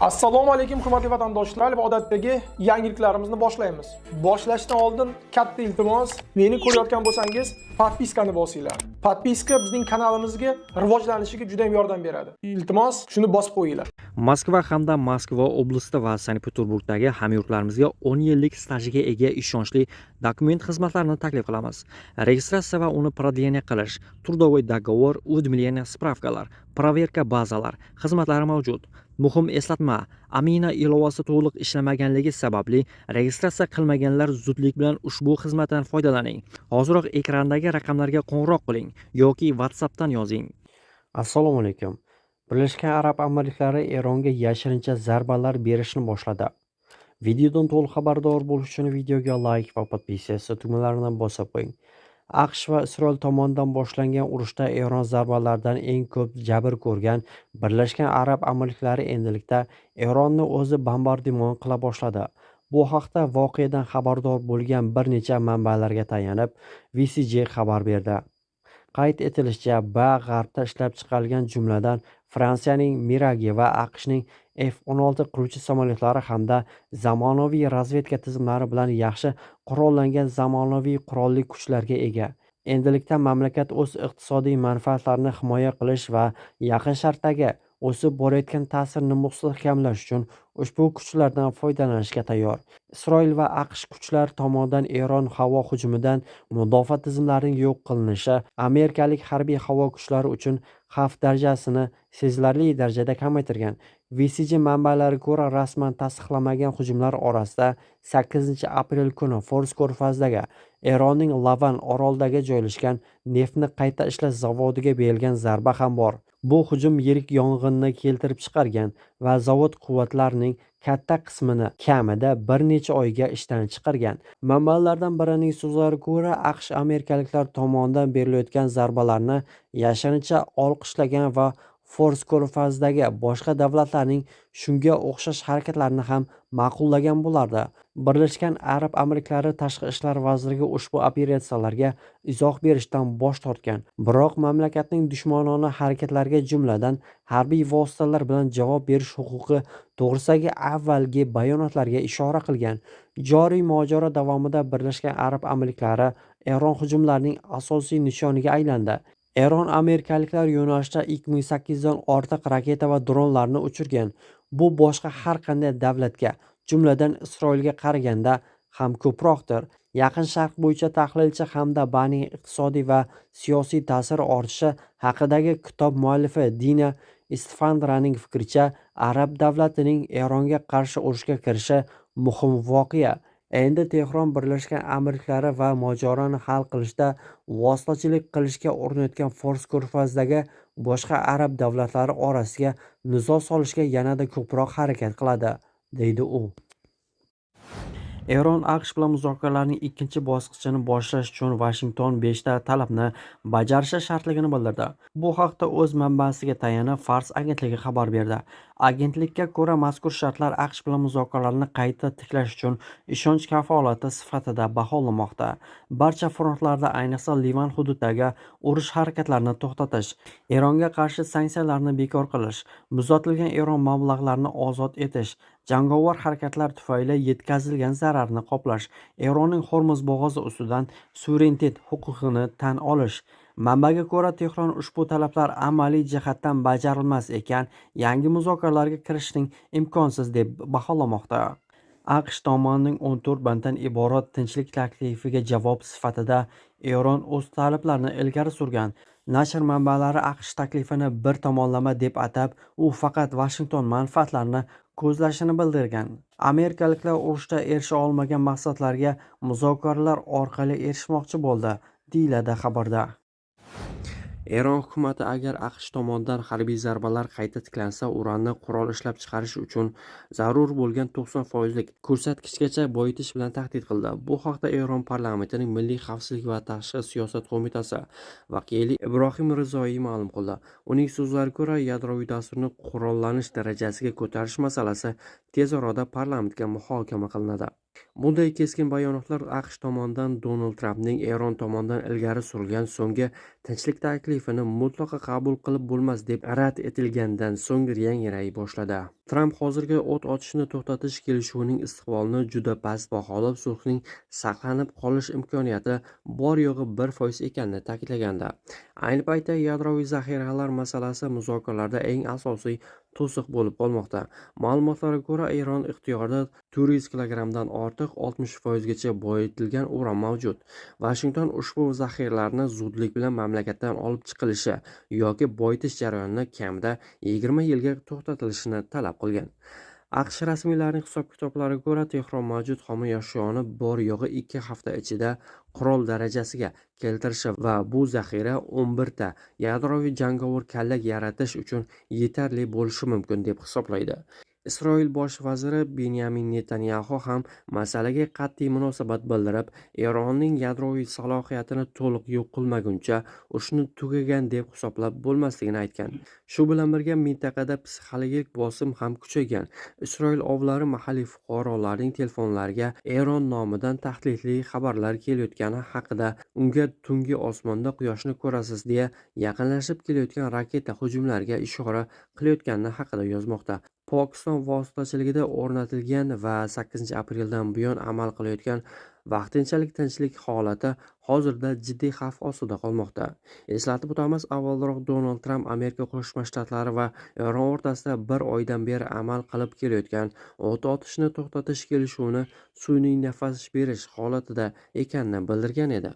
Assalomu alaykum, hurmatli vatandoshlar, va odatdagi yangiliklarimizni boshlaymiz. Boshlashdan oldin katta iltimos, meni ko'rayotgan bo'lsangiz, подписка ni bosinglar. Подписка bizning kanalimizga rivojlanishiga juda ham yordam beradi. Iltimos, shuni bosib qo'yinglar. Moskva hamda Moskva oblasti va Sankt-Peterburgdagi hamyurtlarimizga 10 yillik stajiga ega ishonchli dokument xizmatlarini taklif qilamiz. Registratsiya va uni продление qilish, трудовой договор, уведомление, справка lar, проверка bazalar xizmatlari mavjud. Muhim eslatma: Amina ilovasi to'liq ishlamaganligi sababli registratsiya qilmaganlar zudlik bilan ushbu xizmatdan foydalaning. Hoziroq ekrandagi raqamlarga qo'ng'iroq qiling yoki WhatsAppdan yozing. Assalomu alaykum. Birlashgan Arab Amirliklari Eronga yashirincha zarbalar berishni boshladi. Videodan to'liq xabardor bo'lish uchun videoga layk va подписаться tugmalarini bosib qo'ying. AQSh va Isroil tomonidan boshlangan urushda Eron zarbalaridan eng ko'p jabr ko'rgan Birlashgan Arab Amirliklari endilikda Eronni o'zi bombardimon qila boshladi. Bu haqda voqeadan xabardor bo'lgan bir necha manbalarga tayanib, WCG xabar berdi. Qayd etilishicha, BAE G'arbda ishlab chiqarilgan, jumladan, Fransiyaning Mirage va AQShning F-16 qiruvchi samolyotlari hamda zamonaviy razvedka tizimlari bilan yaxshi qurollangan zamonaviy qurolli kuchlarga ega. Endilikda mamlakat o'z iqtisodiy manfaatlarini himoya qilish va Yaqin Sharqdagi o'sib borayotgan ta'sirini mustahkamlash uchun ushbu kuchlardan foydalanishga tayyor. Isroil va AQSh kuchlari tomonidan Eron havo hujumidan mudofaa tizimlarining yo'q qilinishi amerikalik harbiy havo kuchlari uchun xavf darajasini sezilarli darajada kamaytirgan. WCG manbalariga ko'ra, rasman tasdiqlanmagan hujumlar orasida 8 aprel kuni Fors ko'rfazidagi Eronning Lavan orolidagi joylashgan neftni qayta ishlash zavodiga berilgan zarba ham bor. Bu hujum yirik yong'inni keltirib chiqargan va zavod quvvatlarining katta qismini kamida bir necha oyga ishdan chiqargan. Manbalardan birining so'zlariga ko'ra, AQSh amerikaliklar tomonidan berilayotgan zarbalarni yashirincha olqishlagan va Fors ko'rfazidagi boshqa davlatlarning shunga o'xshash harakatlarini ham ma'qullagan bo'lardi. Birlashgan Arab Amirliklari Tashqi ishlar vazirligi ushbu operatsiyalarga izoh berishdan bosh tortgan, biroq mamlakatning dushmanona harakatlarga, jumladan, harbiy vositalar bilan javob berish huquqi to'g'risidagi avvalgi bayonotlarga ishora qilgan. Joriy mojaro davomida Birlashgan Arab Amirliklari Eron hujumlarining asosiy nishoniga aylandi. Eron amerikaliklar yo'nalishida 2800 dan ortiq raketa va dronlarni uchirgan. Bu boshqa har qanday davlatga, jumladan, Isroilga qaraganda ham ko'proqdir. Yaqin Sharq bo'yicha tahlilchi hamda BAAning iqtisodiy va siyosiy ta'siri ortishi haqidagi kitob muallifi Dina Isfandraning fikricha, arab davlatining Eronga qarshi urushga kirishi muhim voqea. Endi Tehron Birlashgan Amirliklari va mojaroni hal qilishda vositachilik qilishga urinayotgan Fors ko'rfazidagi boshqa arab davlatlari orasiga nizo solishga yanada ko'proq harakat qiladi, deydi u. Eron AQSh bilan muzokaralarning ikkinchi bosqichini boshlash uchun Vashington beshta talabni bajarishi shartligini bildirdi. Bu haqda o'z manbasiga tayanib, Fars agentligi xabar berdi. Agentlikka ko'ra, mazkur shartlar AQSh bilan muzokaralarni qayta tiklash uchun ishonch kafolati sifatida baholanmoqda. Barcha frontlarda, ayniqsa Livan hududidagi urush harakatlarini to'xtatish, Eronga qarshi sanksiyalarni bekor qilish, muzlatilgan Eron mablag'larini ozod etish, jangovar harakatlar tufayli yetkazilgan zararni qoplash, Eronning Hormuz bo'g'ozi ustidan suverenitet huquqini tan olish. Manbaga ko'ra, Tehron ushbu talablar amaliy jihatdan bajarilmas ekan, yangi muzokaralarga kirishning imkonsiz deb baholamoqda. AQSh tomonining 14 banddan iborat tinchlik taklifiga javob sifatida Eron o'z talablarini ilgari surgan. Nashr manbalari AQSh taklifini bir tomonlama deb atab, u faqat Vashington manfaatlarini ko'zlashini bildirgan. Amerikaliklar urushda erisha olmagan maqsadlarga muzokaralar orqali erishmoqchi bo'ldi, deyiladi xabarda. Eron hukumati agar AQSh tomonidan harbiy zarbalar qayta tiklansa, uranni qurol ishlab chiqarish uchun zarur bo'lgan 90 foizlik ko'rsatkichgacha boyitish bilan tahdid qildi. Bu haqda Eron parlamentining Milliy xavfsizlik va tashqi siyosat qo'mitasi vakili Ibrohim Rizoiy ma'lum qildi. Uning so'zlariga ko'ra, yadroviy dasturni qurollanish darajasiga ko'tarish masalasi tez orada parlamentga muhokama qilinadi. Bunday keskin bayonotlar AQSh tomonidan Donald Trampning Eron tomonidan ilgari surilgan so'nggi tinchlik taklifini mutlaqo qabul qilib bo'lmas deb rad etilgandan so'ng yangray boshladi. Tramp hozirgi o't otishni to'xtatish kelishuvining istiqbolini juda past baholab, sulhning saqlanib qolish imkoniyati bor yo'g'i 1% ekanini ta'kidlagandi. Ayni paytda yadroviy zaxiralar masalasi muzokaralarda eng asosiy to'siq bo'lib qolmoqda. Ma'lumotlarga ko'ra, Eron ixtiyorida 400 kilogrammdan ortiq 60% gacha boyitilgan uran mavjud. Vashington ushbu zaxiralarni zudlik bilan mamlakatdan olib chiqilishi yoki boyitish jarayonini kamida 20 yilga to'xtatilishini talab qilgan. AQSh rasmiylarining hisob-kitoblariga ko'ra, Tehron mavjud xom ashyoni bor yo'g'i 2 hafta ichida qurol darajasiga keltirishi va bu zaxira 11 ta yadroviy jangovar kallak yaratish uchun yetarli bo'lishi mumkin deb hisoblaydi. Isroil bosh vaziri Benyamin Netanyaxu ham masalaga qat'iy munosabat bildirib, Eronning yadroviy salohiyatini to'liq yo'q qilmaguncha urushni tugagan deb hisoblab bo'lmasligini aytgan. Shu bilan birga mintaqada psixologik bosim ham kuchaygan. Isroil ovlari mahalliy fuqarolarning telefonlariga Eron nomidan tahdidli xabarlar kelayotgani haqida, unga tungi osmonda quyoshni ko'rasiz deya yaqinlashib kelayotgan raketa hujumlariga ishora qilayotgani haqida yozmoqda. Pokiston vositachiligida o'rnatilgan va 8-apreldan buyon amal qilayotgan vaqtinchalik tinchlik holati hozirda jiddiy xavf ostida qolmoqda. Eslatib o'tamiz, avvalroq Donald Tramp Amerika Qo'shma Shtatlari va Eron o'rtasida bir oydan beri amal qilib kelayotgan o't otishni to'xtatish kelishuvini sun'iy nafas berish holatida ekanini bildirgan edi.